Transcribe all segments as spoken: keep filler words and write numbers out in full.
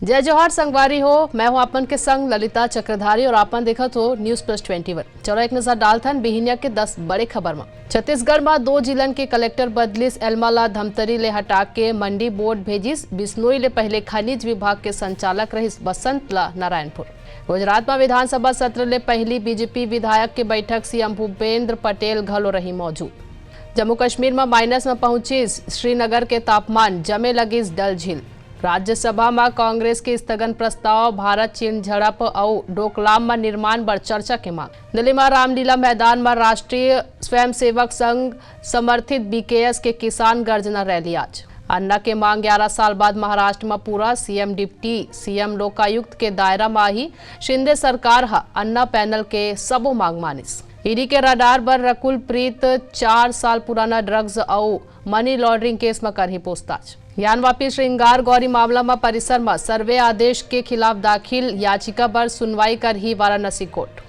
जय जोहार संगवारी हो, मैं हूं आप मन के संग ललिता चक्रधारी और आप मन देखत हो News Plus Twenty One। चलो एक नजर डालथन बिहिनिया के दस बड़े खबर म। छत्तीसगढ़ म दो जिलन के कलेक्टर बदलिस, एल्मा ला धमतरी ले हटा के मंडी बोर्ड भेजिस, बिश्नोई ले पहले खनिज विभाग के संचालक रहिस बसंत ला नारायणपुर। गुजरात म विधानसभा सत्र ले पहली बीजेपी विधायक के बैठक, सीएम भूपेंद्र पटेल घलो रही मौजूद। जम्मू कश्मीर म माइनस म पहुंचिस श्रीनगर के तापमान, जमे लगिस डल झील। राज्यसभा म कांग्रेस के स्थगन प्रस्ताव, भारत चीन झड़प अउ डोकलाम म निर्माण बर चर्चा के मांग। दिल्ली म रामलीला मैदान म राष्ट्रीय स्वयंसेवक संघ समर्थित बीकेएस के किसान गर्जना रैली आज। अन्ना के मांग ग्यारह साल बाद महाराष्ट्र म पूरा, सीएम डिप्टी सीएम लोकायुक्त के दायरा म आही, शिंदे सरकार ह अन्ना पैनल के सबो मांग मानिस। ईडी के रडार बर रकुल प्रीत चार साल पुराना ड्रग्स अउ मनी लॉन्ड्रिंग केस म करही पूछताछ। ज्ञानवापी श्रृंगार गौरी मामला म परिसर म सर्वे आदेश के खिलाफ दाखिल याचिका बर सुनवाई करही वाराणसी कोर्ट।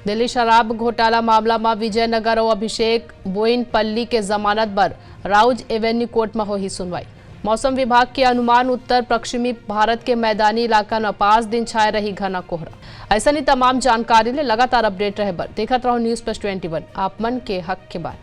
दिल्ली शराब घोटाला मामला म विजयनगर अउ अभिषेक बोइनपल्ली के जमानत बर राउज एवेन्यू कोर्ट म होही सुनवाई। मौसम विभाग के अनुमान, उत्तर पश्चिमी भारत के मैदानी इलाका म पांच दिन छाए रही घना कोहरा। अइसने तमाम जानकारी ले लगातार अपडेट रहे बर देखत रहो News Plus Twenty One, आप मन के हक के बात।